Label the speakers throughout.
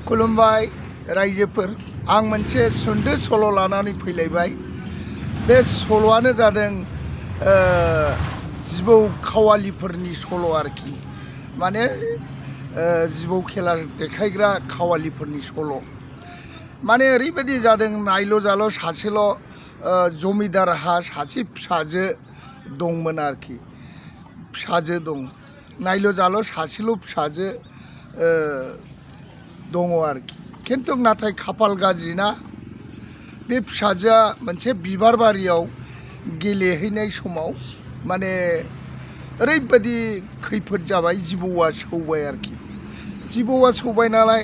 Speaker 1: खुलुमबाय रायजोफोर आं मोनसे सुंद' सल' लानानै फैलायबाय। बे सल'आनो जादों जिबौ खावालिफोरनि सल' आरोखि। माने जिबौ खेला देखायग्रा खावालिफोरनि सल'। माने ओरैबायदि जादों, नायल' जाल' सासेल' जमिदारहा सासे फिसाजो दंमोन आरोखि। फिसाजो दं, नायल' जाल' सासेल' फिसाजो दङ आरोखि। खिन्थु नाथाय खाफाल गाज्रि ना, बे फिसाजोआ मोनसे बिबार बारियाव गेलेहैनाय समाव माने ओरैबायदि खैफोद जाबाय, जिबौआ सौबाय आरोखि। जिबौआ सौबाय नालाय,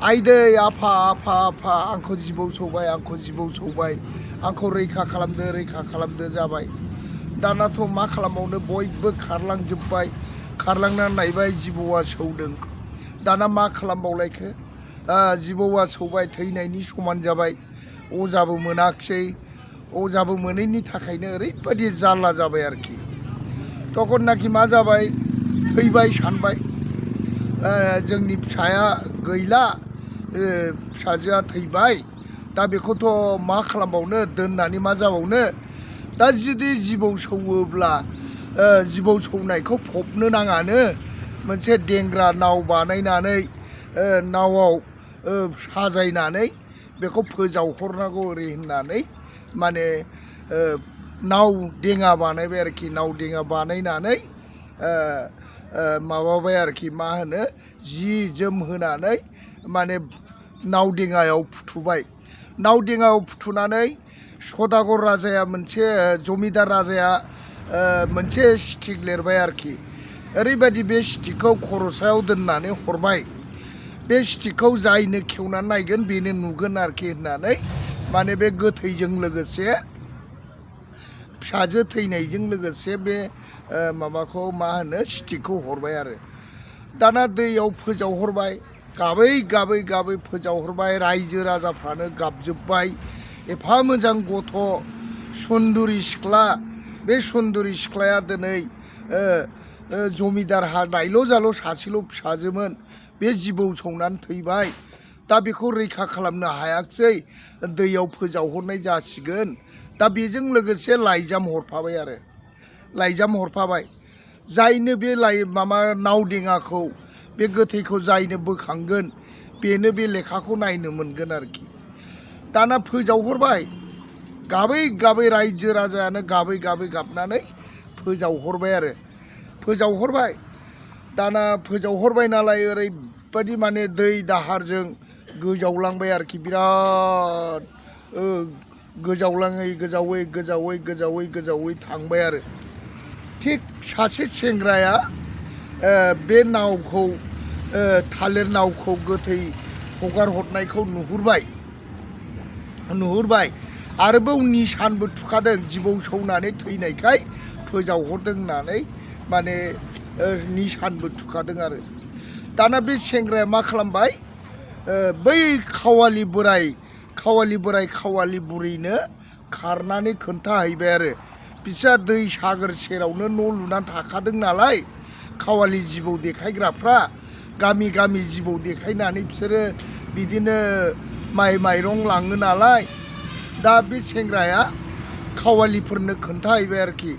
Speaker 1: आइदै आफा आफा आफा आंखौ जिबौ सौबाय, आंखौ जिबौ सौबाय, आंखौ रैखा खालामदो जाबाय। दानाथ' मा खालामबावनो, बयबो खारलांजोब्बाय। खारलांनानै नायबाय, जिबौआ सौदों। दाना मा खालामबावलायखो, जिबौआ सौबाय, थैनायनि समान जाबाय। अजाबो मोनाखिसै, अजाबो मोनैनि थाखायनो ओरैबायदि जारला जाबाय आरोखि। तखननाखि मा जाबाय, थैबाय सानबाय, जोंनि फिसाया गैला, फिसाजोआ थैबाय, दा बेखौथ' मा खालामबावनो, दोननानै मा जाबावनो। दा जुदि जिबौ सौवोब्ला जिबौ सौनायखौ फबनो नाङानो, मोनसे देंग्रा नाव बानायनानै नावआव साजायनानै बेखौ फोजावहरनांगौ ओरै होननानै माने नाव देङा बानायबाय आरोखि। नाव देङा बानायनानै माबाबाय आरोखि, मा होनो, जि जोम होनानै माने नाव देङायाव फुथुबाय। नाव देङायाव फुथुनानै सदागर राजाया, मोनसे जमिदार राजाया मोनसे स्टिक लिरबाय आरोखि। ओरैबायदि बे स्टिकखौ खर'सायाव दोननानै हरबाय, बे स्टिकखौ जायनो खेवनानै नायगोन बेनो नुगोन आरोखि होननानै, माने बे गोथैजों लोगोसे, फिसाजो थैनायजों लोगोसे बे माबाखौ मा होनो, स्टिकखौ हरबाय आरो। दाना दैयाव फोजावहरबाय, गाबै गाबै गाबै फोजावहरबाय। रायजो राजाफ्रानो गाबजोब्बाय, एफा मोजां गथ', सुन्दुरि सिख्ला, बे सुन्दुरि सिख्लाया दिनै जमिदारहा नायल' जाल' सासेल' फिसाजोमोन, बे जिबौ सौनानै थैबाय। दा बेखौ रैखा खालामनो हायाखिसै, दैयाव फोजावहरनाय जासिगोन। दा बेजों लोगोसे लाइजाम हरफाबाय आरो, लाइजाम हरफाबाय। जायनो बे माबा नाव देङाखौ, बे गोथैखौ जायनो बोखांगोन, बेनो बे लेखाखौ नायनो मोनगोन आरोखि। दाना फोजावहरबाय, गाबै गाबै रायजो राजायानो गाबै गाबै गाबनानै फोजावहरबाय आरो, फोजावहरबाय। दाना फोजावहरबाय नालाय, ओरैबायदि माने दै दाहारजों गोजावलांबाय आरोखि। बिराद गोजावलाङै गोजावै गोजावै गोजावै गोजावै थांबाय आरो। थिग सासे सेंग्राया बे नावखौ, थालिर नावखौ गोथै हगार हरनायखौ नुहुरबाय आरोबाव निशानबो थुखादों, जिबौ सौनानै थैनायखाय फोजावहरदों होननानै माने निशानबो थुखादों आरो। दाना बे सेंग्राया मा खालामबाय, बै खावालि बोराय खावालि बुरैनो खारनानै खोन्थाहैबाय आरो। बिस्रा दै सागोर सेरावनो न' लुनानै थाखादों नालाय, खावालि जिबौ देखायग्राफ्रा गामि गामि जिबौ देखायनानै बिसोरो बिदिनो माइरं लाङो नालाय। दा बे सेंग्राया खावालिफोरनो खोन्थाहैबाय आरोखि,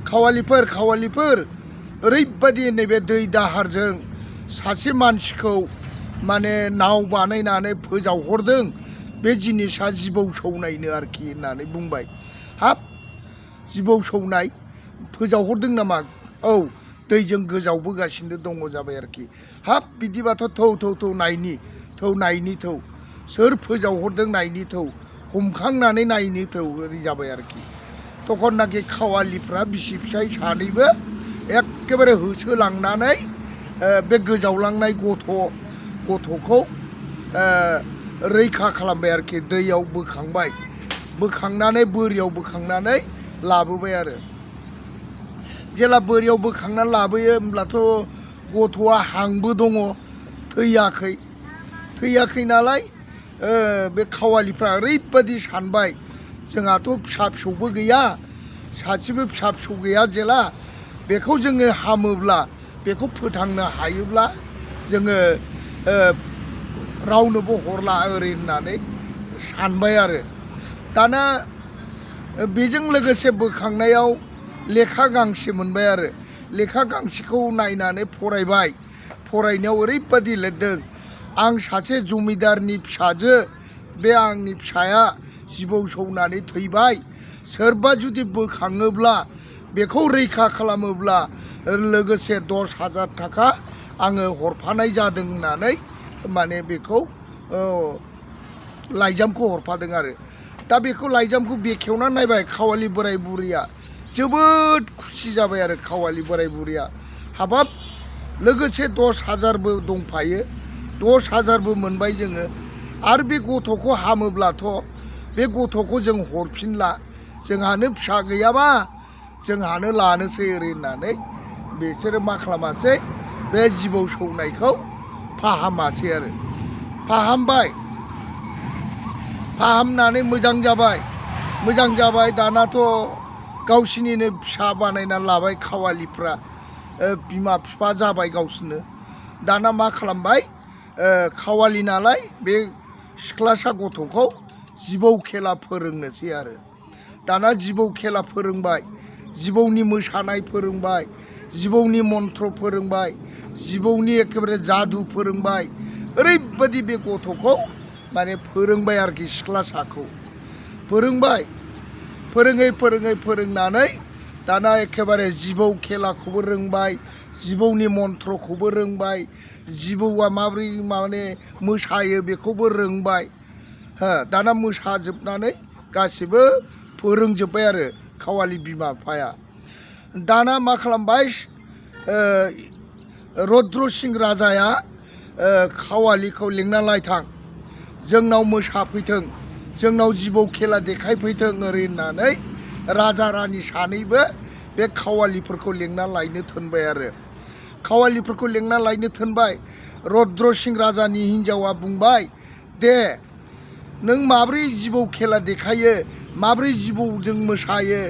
Speaker 1: खावालिफोर, ओरैबायदि नैबे दै दाहारजों सासे मानसिखौ माने नाव बानायनानै फोजावहरदों, बे जिनिसा जिबौ सौनायनो आरोखि होननानै बुंबाय। हाब, जिबौ सौनाय फोजावहरदों नामा? औ, दैजों गोजावबोगासिनो दङ जाबाय आरोखि। हाब, बिदिबाथ' थौ नायनि थौ, सोर फोजावहरदों नायनि थौ, हमखांनानै नायनि थौ, ओरै जाबाय आरोखि। तखननाखि खावालिफ्रा बिसि फिसाय सानैबो एखेबारे होसोलांनानै बे गोजावलांनाय गथ'खौ रैखा खालामबाय आरोखि। दैयाव बोखांनानै बोरियाव बोखांनानै लाबोबाय आरो। जेला बोरियाव बोखांनानै लाबोयो, होमब्लाथ' गथ'आ हांबो दङ, थैयाखै नालाय, बे खावालिफ्रा ओरैबायदि सानबाय, जोंहाथ' फिसा फिसौबो गैया, सासेबो फिसा फिसौ गैया जेला, बेखौ जोङो हामोब्ला, बेखौ फोथांनो हायोब्ला जोङो रावनोबो हरला ओरै होननानै सानबाय आरो दाना बेजों लोगोसे बोखांनायाव लेखा गांसे मोनबाय आरो लेखा गांसेखौ नायनानै फरायबाय फरायनायाव ओरैबादि लिरदों आं सासे जमिदारनि फिसाजो बे आंनि फिसाया जिबौ सौनानै थैबाय सोरबा जुदि बोखाङोब्ला बेखौ रैखा खालामोब्ला लोगोसे 10,000 थाखा आङो हरफानाय जादों होननानै माने बेखौ लाइजामखौ हरफादों आरो दा बेखौ लाइजामखौ बेखेवना नायबाय खावालि बोराय बुरैया जोबोद खुसि जाबाय आरो खावालि बोराय बुरैया हाबाब लोगोसे 10,000बो दंफायो 10,000बो मोनबाय जोङो आरो बे गथ'खौ हामोब्लाथ' बे गथ'खौ जों हरफिनला जोंहानो फिसा गैयाबा जोंहानो लानोसै ओरै होननानै बिसोरो मा खालामासै बे जिबौ सौनायखौ फाहामासै आरो फाहामनानै मोजां जाबाय दानाथ' गावसिनिनो फिसा बानायना लाबाय खावालिफ्रा बिमा बिफा जाबाय गावसोरनो दाना मा खालामबाय खावालि नालाय बे सिख्लासा गथ'खौ जिबौ खेला फोरोंनोसै आरो दाना जिबौ खेला फोरोंबाय जिबौनि मोसानाय फोरोंबाय जिबौनि मन्त्र फोरोंबाय जिबौनि एखेबारे जादु फोरोंबाय ओरैबादि बे गथ'खौ माने फोरोंबाय आरोखि सिख्लासाखौ फोरोंनानै दाना एखेबारे जिबौ खेलाखौबो रोंबाय जिबौनि मन्त्रखौबो रोंबाय जिबौआ माबोरै माने मोसायो बेखौबो रोंबाय दाना मोसाजोबनानै गासिबो फोरोंजोब्बाय आरो खावालि बिमा बिफाया दाना मा खालामबाय रुद्र सिंह राजाया खावालिखौ लिंना लायथां जोंनाव मोसाफैथों जोंनाव जिबौ खेला देखायफैथों ओरै होननानै राजा रानि सानैबो बे खावालिफोरखौ लिंना लायनो थोनबाय आरो खावालिफोरखौ लिंना लायनो थोनबाय रुद्र सिंह राजानि हिन्जावा बुंबाय दे नों माब्रै जिबौ खेला देखायो माब्रै जिबौजों मोसायो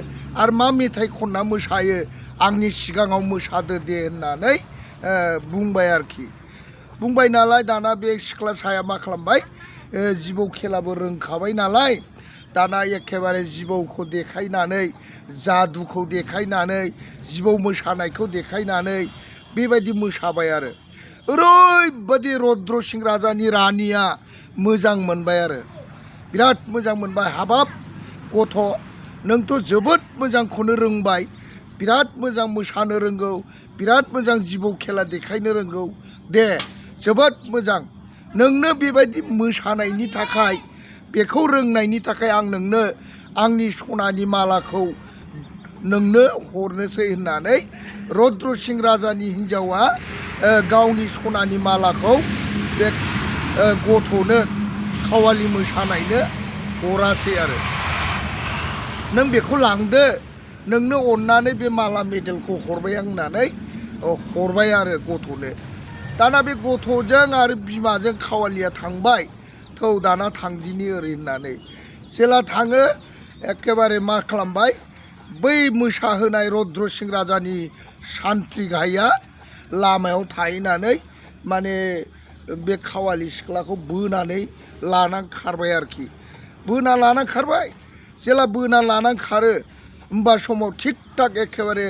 Speaker 1: आरो मा मेथाइ खनना मोसायो आंनि सिगाङाव मोसादो दे होननानै बुंबाय आरोखि बुंबाय नालाय दाना बे सिख्लासाया मा खालामबाय जिबौ खेलाबो रोंखाबाय नालाय दाना एखेबारे जिबौखौ देखायनानै जादुखौ देखायनानै जिबौ मोसानायखौ देखायनानै बेबायदि मोसाबाय आरो ओरैबादि रुद्र सिंह राजानि रानिया मोजां मोनबाय आरो बिराद मोजां मोनबाय हाबाब गथ' नोंथ' जोबोद मोजांखौनो रोंबाय बिराद मोजां मोसानो रोंगौ बिराद मोजां जिबौ खेला देखायनो रोंगौ दे जोबोद मोजां नोंनो बेबायदि मोसानायनि थाखाय बेखौ रोंनायनि थाखाय आं नोंनो आंनि सनानि मालाखौ नोंनो हरनोसै होननानै रुद्र सिंह राजानि हिन्जावा गावनि सनानि मालाखौ बे गथ'नो खावालि मोसानायनो हरासै आरो नों बेखौ लांदो नोंनो अननानै बे माला मेडेलखौ हरबाय आं होननानै हरबाय आरो गथ'नो दाना बे गथ'जों आरो बिमाजों खावालिया थांबाय थौ दाना थांदिनि ओरै होननानै जेला थाङो एखेबारे मा खालामबाय बै मोसाहोनाय रुद्र सिंह राजानि सान्थ्रि गाहाया लामायाव थाहैनानै माने बे खावालि सिख्लाखौ बोनानै लानानै खारबाय आरोखि बोना लानानै खारबाय जेला बोना लानानै खारो होमबा समाव थिग थाक एखेबारे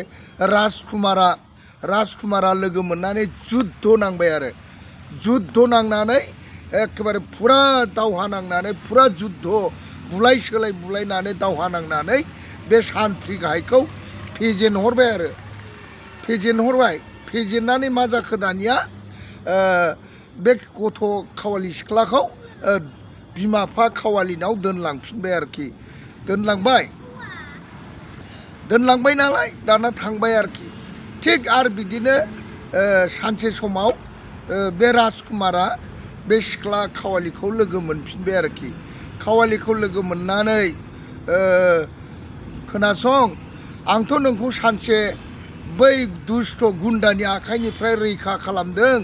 Speaker 1: राजकुमारा लोगो मोननानै जुद्ध नांबाय आरो जुद्ध नांनानै एखेबारे फुरा दावहा नांनानै फुरा जुद्ध बुलाय सोलाय बुलायनानै दावहा नांनानै बे सान्थ्रि गाहायखौ फेजेनहरबाय आरो फेजेननानै मा जाखो दानिया बे गथ' खावालि सिख्लाखौ बिमा बिफा खावालिनाव दोनलांफिनबाय आरोखि दोनलांबाय नालाय दाना थांबाय आरोखि थिग आरो बिदिनो सानसे समाव बे राजकुमारा बे सिख्ला खावालिखौ लोगो मोनफिनबाय आरोखि खावालिखौ लोगो मोननानै खोनासं आंथ' नोंखौ सानसे बै दुष्ट गुन्दानि आखाइनिफ्राय रैखा खालामदों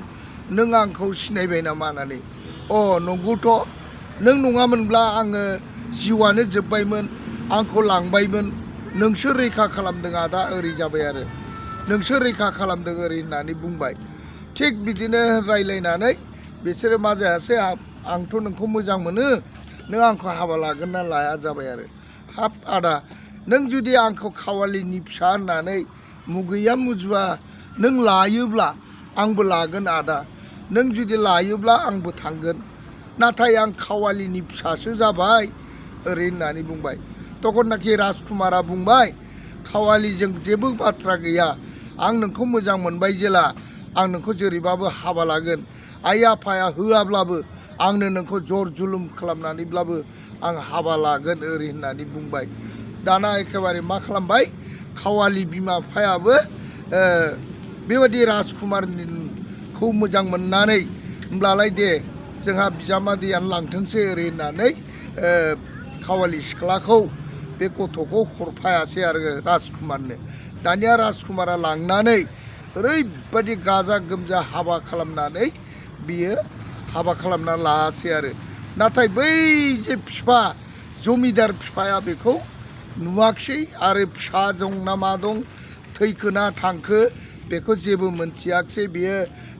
Speaker 1: नों आंखौ सिनायबाय नामा होननानै नंगौथ' नों नङामोनब्ला आङो जिउआनो जोब्बायमोन आंखौ लांबायमोन नोंसो रैखा खालामदों आदा ओरै जाबाय आरो नोंसो रैखा खालामदों ओरै होननानै बुंबाय थिग बिदिनो रायलायनानै बिसोरो मा जायासै आंथ' नोंखौ मोजां मोनो नों आंखौ हाबा लागोन ना लाया जाबाय आरो हाब आदा नों जुदि आंखौ खावालिनि फिसा होननानै मुगैया मुजुवा नों लायोब्ला आंबो लागोन आदा नों जुदि लायोब्ला आंबो थांगोन नाथाय आं खावालिनि फिसासो जाबाय ओरै होननानै बुंबाय तखननाखि राजकुमारा बुंबाय खावालिजों जेबो बाथ्रा गैया आं नोंखौ मोजां मोनबाय जेला आं नोंखौ जेरैबाबो हाबा लागोन आइ आफाया होआब्लाबो आंनो नोंखौ जर जुलुम खालामनानैब्लाबो आं हाबा लागोन ओरै होननानै बुंबाय दाना एखेबारे मा खालामबाय खावालि बिमा बिफायाबो बेबायदि राजकुमारखौ मोजां मोननानै होमब्लालाय दे जोंहा बिजामादैयानो लांथोंसै ओरै होननानै खावालि सिख्लाखौ बे गथ'खौ हरफायासै आरो राजकुमारनो दानिया राजकुमारा लांनानै ओरैबायदि गाजा गोमजा हाबा खालामनानै बियो हाबा खालामना लायासै आरो नाथाय बै जे बिफा जमिदार बिफाया बेखौ नुवाखिसै आरो फिसा दं ना मा दं थैखो ना थांखो बेखौ जेबो मोनथियाखिसै बियो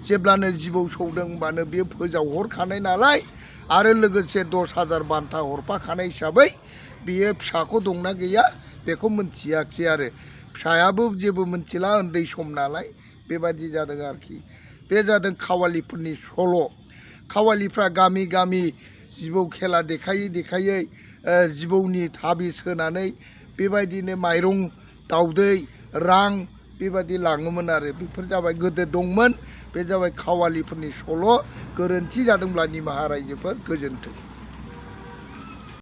Speaker 1: जेब्लानो जिबौ सौदों होनबानो बियो फोजावहरखानाय नालाय आरो लोगोसे 10,000 बान्था हरफाखानाय हिसाबै बियो फिसाखौ दंना गैया बेखौ मोनथियाखिसै आरो फिसायाबो जेबो मोनथिला उन्दै सम नालाय बेबायदि जादों आरोखि बे जादों खावालिफोरनि सल' खावालिफ्रा गामि गामि जिबौ खेला देखायै देखायै जिबौनि थाबिस होनानै बेबायदिनो माइरं दाउदै रां बेबायदि लाङोमोन आरो बेफोर जाबाय गोदो दंमोन बे जाबाय खावालिफोरनि सल' गोरोन्थि जादोंब्ला निमाहा रायजोफोर गोजोन्थों।